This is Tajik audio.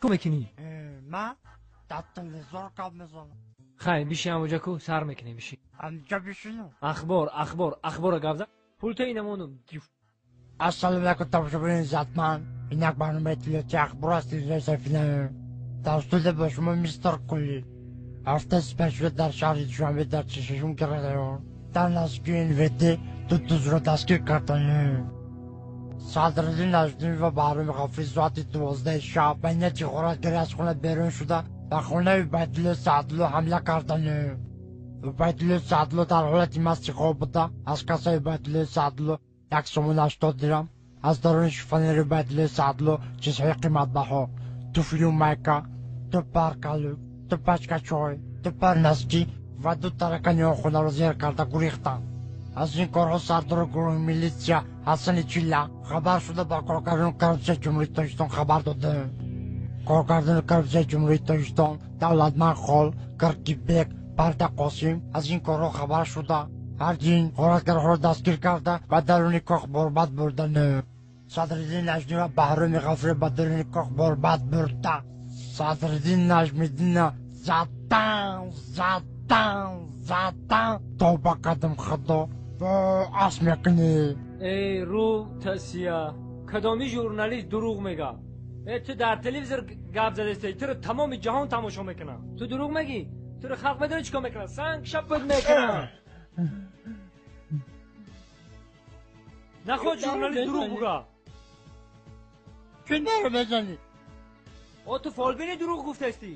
Чӣ мекунӣ? Ма дар телевизор гап мезанам. Хай, биши ҳамоҷа ку, сар мекунем, биши. Ҳамҷа бишинам? Ахбор, ахбор, ахбора гап зан. Пулта инамонум. Ассалому алайкум, тамошобинони иззатманд. Ин як барномаи иттилоотии ахбор аст телевизиони Сафина. Дар студия бо шумо мистер Кулли. Ҳафтаи сипаришуда дар шаҳри Душанбе дар 46 район дар наздикии НВД ду дузро дастгир карданд. Садриддин Наҷмиддин ва Баҳроми Ғафурӣ соати 12 шаб ба нияти ғоратгарӣ аз хона берун шуда ба хонаи Убайдулло Саъдулло ҳамла карданд. Убайдулло Саъдулло дар ҳолати масти хоб буда, аз кассаи Убайдулло Саъдулло як сомон 80 дирам, аз даруни шифонери Убайдулло Саъдулло чизҳои қиматбаҳо, туфлю майка, ду пар калӯк, ду пачка чой, ду пар носки ва ду таракани он хонаро зер карда гурехтанд. Аз ин корҳо сардори гурӯҳи милитсия Ҳасани Чилла хабар шуда ба коргардони коррупсияи Ҷумҳурии Тоҷикистон хабар доданд. Коргардони коррупсияи Ҷумҳурии Тоҷикистон Давлатманд Хол, Киркибек, Парда Қосим аз ин корҳо хабар шуда ҳардин ғоратгарҳоро дастгир карда ба даруни кох борбад бурданд. Садриддин Наҷмиддин ва Баҳроми Ғафурӣ ба даруни кох борбад бурда. Садриддин Наҷмиддинна задан, задан, задан, тавба кардам, худо, ас мекунӣ. Эй, рӯ тасия, кадоми журналист дурӯғ мега? Э, ту дар телевизор гап задастӣ, туро тамоми ҷаҳон тамошо мекунад. Ту дурӯғ мегӣ? Туро халқ медонӣ чӣ кор мекунад? Санг шапат мекунад. Нахоҳ журналист дурӯғ буга. Чӣ маро мезанӣ? О, ту фолбини дурӯғ гуфтастӣ.